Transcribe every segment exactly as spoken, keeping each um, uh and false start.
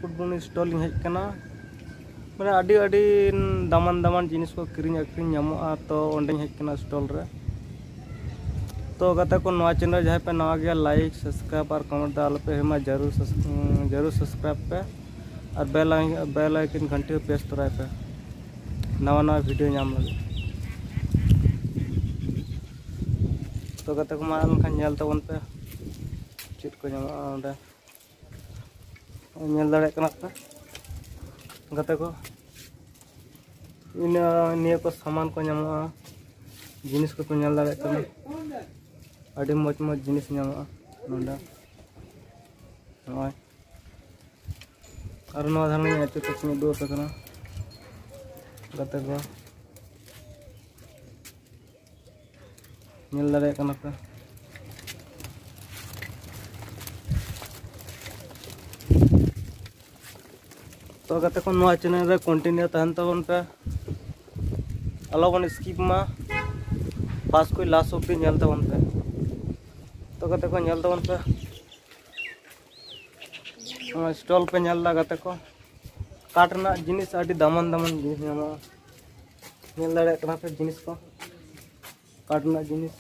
Football stall ᱤᱧ ᱦᱮᱡ ᱟᱠᱟᱱᱟ᱾ ᱢᱟᱱᱮ ᱟᱹᱰᱤ ᱟᱹᱰᱤ ᱫᱟᱢᱟᱱ ᱫᱟᱢᱟᱱ ᱡᱤᱱᱤᱥ ᱠᱚ ᱠᱤᱨᱤᱧ ᱟᱹᱠᱷᱨᱤᱧ ᱧᱟᱢᱚᱜᱼᱟ, ᱛᱚ ᱚᱸᱰᱮᱧ ᱦᱮᱡ ᱟᱠᱟᱱᱟ ᱥᱴᱚᱞ ᱨᱮ᱾ ᱛᱚ ᱜᱟᱛᱮ ᱠᱚ, ᱱᱚᱣᱟ ᱪᱮᱱᱮᱞ ᱡᱟᱦᱟᱸᱭ ᱯᱮ ᱱᱟᱣᱟ ᱜᱮᱭᱟ, ᱞᱟᱭᱤᱠ ᱥᱟᱵᱥᱠᱨᱟᱭᱤᱵ ᱟᱨ ᱠᱚᱢᱮᱱᱴ ᱫᱚ ᱟᱞᱚᱯᱮ ᱦᱤᱲᱤᱧᱟ, ᱡᱟᱹᱨᱩᱲ ᱥᱟᱵᱥ- ᱡᱟᱹᱨᱩᱲ ᱥᱟᱵᱥᱠᱨᱟᱭᱤᱵ ᱯᱮ ᱟᱨ ᱵᱮᱞ ᱟᱭ- ᱵᱮᱞ ᱟᱭᱠᱚᱱ ᱜᱷᱟᱱᱴᱤ ᱦᱚᱸ ᱯᱨᱮᱥ ᱛᱚᱨᱟᱭ ᱯᱮ ᱱᱟᱣᱟ ᱱᱟᱣᱟ ᱵᱷᱤᱰᱤᱭᱳ ᱧᱟᱢ ᱞᱟᱹᱜᱤᱫ᱾ ᱛᱚ ᱜᱟᱛᱮ ᱠᱚ, ᱢᱟ ᱮᱱᱠᱷᱟᱱ ᱧᱮᱞ ᱛᱟᱵᱚᱱ ᱯᱮ ᱪᱮᱫ ᱠᱚ ᱧᱟᱢᱚᱜᱼᱟ ᱚᱸᱰᱮ᱾ ᱧᱮᱞ ᱫᱟᱲᱮᱭᱟᱜ ᱠᱟᱱᱟ ᱯᱮ ᱜᱟᱛᱮ ᱠᱚ, ᱤᱱᱟᱹ ᱱᱤᱭᱟᱹ ᱠᱚ ᱥᱟᱢᱟᱱ ᱠᱚ ᱧᱟᱢᱚᱜᱼᱟ, ᱡᱤᱱᱤᱥ ᱠᱚᱯᱮ ᱧᱮᱞ ᱫᱟᱲᱮᱭᱟᱜ ᱠᱟᱱᱟ᱾ ᱟᱹᱰᱤ ᱢᱚᱡᱽ ᱢᱚᱡᱽ ᱡᱤᱱᱤᱥ ᱧᱟᱢᱚᱜᱼᱟ ᱱᱚᱰᱮ᱾ ᱱᱚᱜᱼᱚᱭ ᱟᱨ ᱱᱚᱣᱟ ᱫᱷᱟᱨᱮ ᱧᱮᱞ ᱦᱚᱪᱚ ᱠᱟᱛᱮᱧ ᱩᱫᱩᱜ ᱟᱯᱮ ᱠᱟᱱᱟ ᱜᱟᱛᱮ ᱠᱚ᱾ ᱧᱮᱞ ᱫᱟᱲᱮᱭᱟᱜ ᱠᱟᱱᱟ ᱯᱮ᱾ ᱛᱚ ᱜᱟᱛᱮ ᱠᱚ, ᱱᱚᱣᱟ ᱪᱮᱱᱮᱞ ᱨᱮ ᱠᱚᱱᱴᱤᱱᱤᱭᱩ ᱛᱟᱦᱮᱱ ᱛᱟᱵᱚᱱ ᱯᱮ, ᱟᱞᱚ ᱵᱚᱱ ᱥᱠᱤᱯ ᱢᱟ, ᱯᱷᱟᱥᱴ ᱠᱷᱚᱱ ᱞᱟᱥᱴ ᱚᱵᱫᱤ ᱧᱮᱞ ᱛᱟᱵᱚᱱ ᱯᱮ᱾ ᱛᱚ ᱜᱟᱛᱮ ᱠᱚ, ᱧᱮᱞ ᱛᱟᱵᱚᱱ ᱯᱮ, ᱱᱚᱣᱟ ᱥᱴᱚᱞ ᱯᱮ ᱧᱮᱞ ᱮᱫᱟ ᱜᱟᱛᱮ ᱠᱚ, ᱠᱟᱴ ᱨᱮᱱᱟᱜ ᱡᱤᱱᱤᱥ, ᱟᱹᱰᱤ ᱫᱟᱢᱟᱱ ᱫᱟᱢᱟᱱ ᱡᱤᱱᱤᱥ ᱧᱟᱢᱚᱜᱼᱟ᱾ ᱧᱮᱞ ᱫᱟᱲᱮᱭᱟᱜ ᱠᱟᱱᱟ ᱯᱮ ᱡᱤᱱᱤᱥ ᱠᱚ, ᱠᱟᱴ ᱨᱮᱱᱟᱜ ᱡᱤᱱᱤᱥ᱾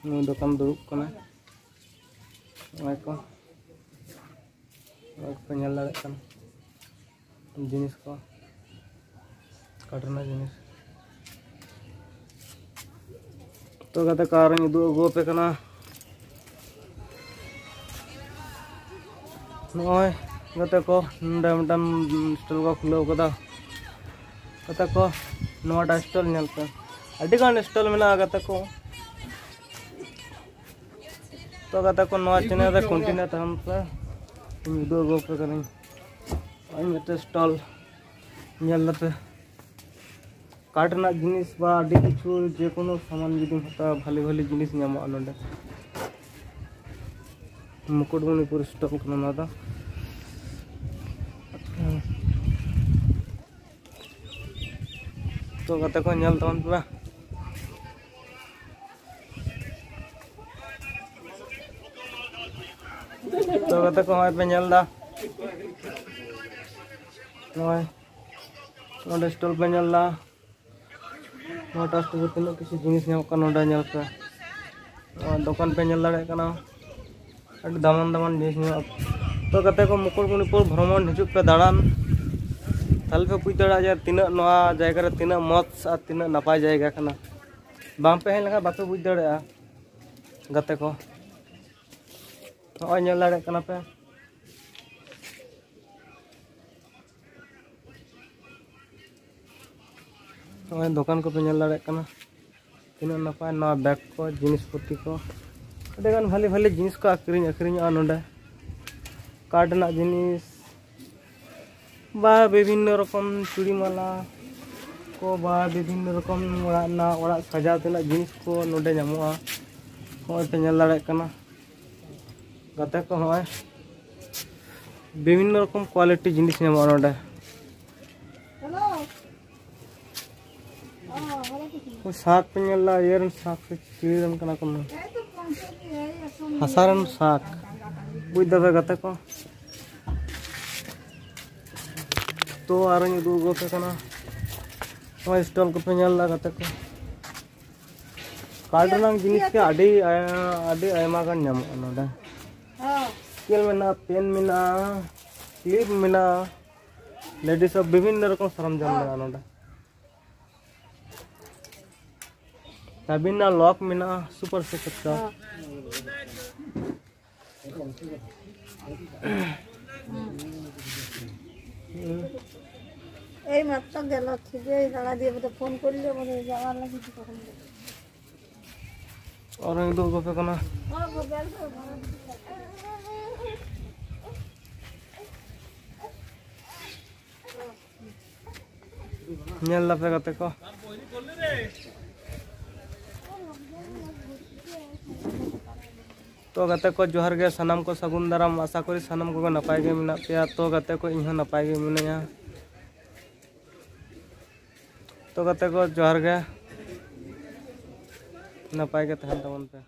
ᱱᱩᱭ ᱫᱚᱠᱟᱱ ᱫᱩᱲᱩᱵ ᱠᱟᱱᱟᱭ, ᱱᱚᱜᱼᱚᱭ ᱠᱚ, ᱱᱚᱜᱼᱚᱭ ᱠᱚ ᱧᱮᱞ ᱫᱟᱲᱮᱭᱟᱜ ᱠᱟᱱᱟ ᱡᱤᱱᱤᱥ ᱠᱚ, ᱠᱟᱴ ᱨᱮᱱᱟᱜ ᱡᱤᱱᱤᱥ᱾ ᱛᱚ ᱜᱟᱛᱮ ᱠᱚ, ᱟᱨᱚᱧ ᱩᱫᱩᱜ ᱟᱹᱜᱩ ᱟᱯᱮ ᱠᱟᱱᱟ᱾ ᱱᱚᱜᱼᱚᱭ ᱜᱟᱛᱮ ᱠᱚ, ᱱᱚᱰᱮ ᱢᱤᱫᱴᱟᱝ ᱥᱴᱚᱞ ᱠᱚ ᱠᱷᱩᱞᱟᱹᱣ ᱠᱟᱫᱟ᱾ ᱜᱟᱛᱮ ᱠᱚ, ᱱᱚᱣᱟᱴᱟᱜ ᱥᱴᱚᱞ ᱧᱮᱞ ᱯᱮ, ᱟᱹᱰᱤ ᱜᱟᱱ ᱥᱴᱚᱞ ᱢᱮᱱᱟᱜᱼᱟ ᱜᱟᱛᱮ ᱠᱚ᱾ ᱛᱚ ᱜᱟᱛᱮ ᱠᱚ, ᱱᱚᱣᱟ ᱪᱮᱱᱮᱞ ᱨᱮ ᱠᱚᱱᱴᱤᱱᱤᱭᱩ ᱛᱟᱦᱮᱱ ᱯᱮ, ᱤᱧ ᱩᱫᱩᱜ ᱟᱹᱜᱩ ᱟᱯᱮ ᱠᱟᱹᱱᱟᱹᱧ᱾ ᱱᱚᱜᱼᱚᱭ ᱢᱤᱫᱴᱮᱱ ᱥᱴᱚᱞ ᱧᱮᱞ ᱫᱟᱯᱮ, ᱠᱟᱴ ᱨᱮᱱᱟᱜ ᱡᱤᱱᱤᱥ ᱵᱟ ᱟᱹᱰᱤ ᱠᱤᱪᱷᱩ, ᱡᱮ ᱠᱳᱱᱳ ᱥᱟᱢᱟᱱ ᱡᱩᱫᱤᱢ ᱦᱟᱛᱟᱣᱟ, ᱵᱷᱟᱞᱤ ᱵᱷᱟᱞᱤ ᱡᱤᱱᱤᱥ ᱧᱟᱢᱚᱜᱼᱟ ᱱᱚᱰᱮ᱾ ᱢᱩᱠᱩᱴᱢᱩᱱᱤᱯᱩᱨ ᱥᱴᱚᱞ ᱠᱟᱱᱟ ᱱᱚᱣᱟ ᱫᱚ᱾ ᱛᱚ ᱜᱟᱛᱮ ᱠᱚ, ᱧᱮᱞ ᱛᱟᱵᱚᱱ ᱯᱮ᱾ ᱛᱚ ᱜᱟᱛᱮ ᱠᱚ, ᱦᱚᱸᱜᱼᱚᱭ ᱯᱮ ᱧᱮᱞ ᱮᱫᱟ, ᱱᱚᱜᱼᱚᱭ ᱱᱚᱰᱮ ᱥᱴᱚᱞ ᱯᱮ ᱧᱮᱞ ᱮᱫᱟ᱾ ᱱᱚᱣᱟ ᱴᱟᱥ ᱛᱮᱫᱚ ᱛᱤᱱᱟᱹᱜ ᱠᱤᱪᱷᱩ ᱡᱤᱱᱤᱥ ᱧᱟᱢᱚᱜ ᱠᱟᱱᱟ ᱱᱚᱰᱮ, ᱧᱮᱞ ᱯᱮ᱾ ᱱᱚᱣᱟ ᱫᱚᱠᱟᱱ ᱯᱮ ᱧᱮᱞ ᱫᱟᱲᱮᱭᱟᱜ ᱠᱟᱱᱟ, ᱟᱹᱰᱤ ᱫᱟᱢᱟᱱ ᱫᱟᱢᱟᱱ ᱡᱤᱱᱤᱥ ᱧᱟᱢᱚᱜᱼᱟ᱾ ᱛᱚ ᱜᱟᱛᱮ ᱠᱚ, ᱢᱩᱠᱩᱴᱢᱩᱱᱤᱯᱩᱨ ᱵᱷᱨᱚᱢᱚᱱ ᱦᱤᱡᱩᱜ ᱯᱮ ᱫᱟᱬᱟᱱ, ᱛᱟᱦᱞᱮ ᱯᱮ ᱵᱩᱡᱽ ᱫᱟᱲᱮᱭᱟᱜᱼᱟ ᱡᱮ ᱛᱤᱱᱟᱹᱜ ᱱᱚᱣᱟ ᱡᱟᱭᱜᱟ ᱨᱮ ᱛᱤᱱᱟᱹᱜ ᱢᱚᱡᱽ ᱟᱨ ᱛᱤᱱᱟᱹᱜ ᱱᱟᱯᱟᱭ ᱡᱟᱭᱜᱟ ᱠᱟᱱᱟ᱾ ᱵᱟᱝ ᱯᱮ ᱦᱮᱡ ᱞᱮᱱᱠᱷᱟᱱ ᱵᱟᱯᱮ ᱵᱩᱡᱽ ᱫᱟᱲᱮᱭᱟᱜᱼᱟ ᱜᱟᱛᱮ ᱠᱚ᱾ ᱱᱚᱜᱼᱚᱭ ᱧᱮᱞ ᱫᱟᱲᱮᱭᱟᱜ ᱠᱟᱱᱟ ᱯᱮ᱾ ᱱᱚᱜᱼᱚᱭ ᱫᱚᱠᱟᱱ ᱠᱚᱯᱮ ᱧᱮᱞ ᱫᱟᱲᱮᱭᱟᱜ ᱠᱟᱱᱟ, ᱛᱤᱱᱟᱹᱜ ᱱᱟᱯᱟᱭ ᱱᱚᱣᱟ ᱵᱮᱜᱽ ᱠᱚ, ᱡᱤᱱᱤᱥ ᱯᱟᱹᱛᱤ ᱠᱚ, ᱟᱹᱰᱤᱜᱟᱱ ᱵᱷᱟᱞᱮ ᱵᱷᱟᱞᱮ ᱡᱤᱱᱤᱥ ᱠᱚ ᱟᱹᱠᱷᱨᱤᱧ ᱟᱹᱠᱷᱨᱤᱧᱚᱜᱼᱟ ᱱᱚᱰᱮ᱾ ᱠᱟᱴ ᱨᱮᱱᱟᱜ ᱡᱤᱱᱤᱥ ᱵᱟ ᱵᱤᱵᱷᱤᱱᱱᱚ ᱨᱚᱠᱚᱢ ᱪᱩᱲᱤ ᱢᱟᱞᱟ ᱠᱚ ᱵᱟ ᱵᱤᱵᱷᱤᱱᱱᱚ ᱨᱚᱠᱚᱢ ᱚᱲᱟᱜ ᱨᱮᱱᱟᱜ, ᱚᱲᱟᱜ ᱥᱟᱡᱟᱣ ᱛᱮᱱᱟᱜ ᱡᱤᱱᱤᱥ ᱠᱚ ᱱᱚᱰᱮ ᱧᱟᱢᱚᱜᱼᱟ᱾ ᱱᱚᱜᱼᱚᱭ ᱯᱮ ᱧᱮᱞ ᱫᱟᱲᱮᱭᱟᱜ ᱠᱟᱱᱟ ᱜᱟᱛᱮ ᱠᱚ, ᱱᱚᱜᱼᱚᱭ ᱵᱤᱵᱷᱤᱱᱱᱚ ᱨᱚᱠᱚᱢ ᱠᱳᱣᱟᱞᱤᱴᱤ ᱡᱤᱱᱤᱥ ᱧᱟᱢᱚᱜᱼᱟ ᱱᱚᱰᱮ᱾ ᱥᱟᱠ ᱯᱮ ᱧᱮᱞ ᱫᱟ, ᱤᱭᱟᱹ ᱨᱮᱱ ᱥᱟᱠ ᱥᱮ ᱪᱤᱞᱤ ᱨᱮᱱ ᱠᱟᱱᱟ ᱠᱚ ᱱᱚᱣᱟ? ᱦᱟᱥᱟ ᱨᱮᱱ ᱥᱟᱠ, ᱵᱩᱡᱽ ᱫᱟᱯᱮ ᱜᱟᱛᱮ ᱠᱚ᱾ ᱛᱚ ᱟᱨᱚᱧ ᱩᱫᱩᱜ ᱟᱯᱮ ᱠᱟᱱᱟ, ᱱᱚᱜᱼᱚᱭ ᱥᱴᱚᱞ ᱠᱚᱯᱮ ᱧᱮᱞ ᱫᱟ ᱜᱟᱛᱮ ᱠᱚ᱾ ᱠᱟᱴ ᱨᱮᱱᱟᱜ ᱡᱤᱱᱤᱥ ᱜᱮ ᱟᱹᱰᱤ, ᱟᱹᱰᱤ ᱟᱭᱢᱟ ᱜᱟᱱ ᱧᱟᱢᱚᱜᱼᱟ ᱱᱚᱰᱮ᱾ ᱥᱠᱮᱞ ᱢᱮᱱᱟᱜᱼᱟ, ᱯᱮᱱ ᱢᱮᱱᱟᱜᱼᱟ, ᱠᱞᱤᱯ ᱢᱮᱱᱟᱜᱼᱟ, ᱞᱮᱰᱤᱥ ᱟᱜ ᱵᱤᱵᱷᱤᱱᱱᱚ ᱨᱚᱠᱚᱢ ᱥᱚᱨᱚᱧᱡᱟᱢ ᱢᱮᱱᱟᱜᱼᱟ ᱱᱚᱰᱮ᱾ ᱪᱟᱵᱤ ᱨᱮᱱᱟᱜ ᱞᱚᱠ ᱢᱮᱱᱟᱜᱼᱟ, ᱥᱩᱯᱟᱨ ᱥᱮᱴ ᱠᱟᱴ᱾ ᱦᱮᱸ᱾ ᱦᱩᱸ᱾ এই মাত্র গেল, ঠিকই দাঁড়া দিয়ে বোধহয় ফোন করলে, বোধহয় যাওয়ার লাগি তো তখন বলে। ᱚᱨ ᱩᱫᱩᱜ ᱟᱯᱮ ᱠᱟᱱᱟ᱾ ᱧᱮᱞ ᱫᱟᱯᱮ ᱜᱟᱛᱮ ᱠᱚ᱾ ᱛᱚ ᱜᱟᱛᱮ ᱠᱚ, ᱡᱚᱦᱟᱨ ᱜᱮ, ᱥᱟᱱᱟᱢ ᱠᱚ ᱥᱟᱹᱜᱩᱱ ᱫᱟᱨᱟᱢ᱾ ᱟᱥᱟ ᱠᱚᱨᱤ ᱥᱟᱱᱟᱢ ᱠᱚᱜᱮ ᱱᱟᱯᱟᱭ ᱜᱮ ᱢᱮᱱᱟᱜ ᱯᱮᱭᱟ᱾ ᱛᱚ ᱜᱟᱛᱮ ᱠᱚ, ᱤᱧ ᱦᱚᱸ ᱱᱟᱯᱟᱭ ᱜᱮ ᱢᱤᱱᱟᱹᱧᱟ᱾ ᱛᱚ ᱜᱟᱛᱮ ᱠᱚ, ᱡᱚᱦᱟᱨ ᱜᱮ, ᱱᱟᱯᱟᱭ ᱜᱮ ᱛᱟᱦᱮᱱ ᱛᱟᱵᱚᱱ ᱯᱮ᱾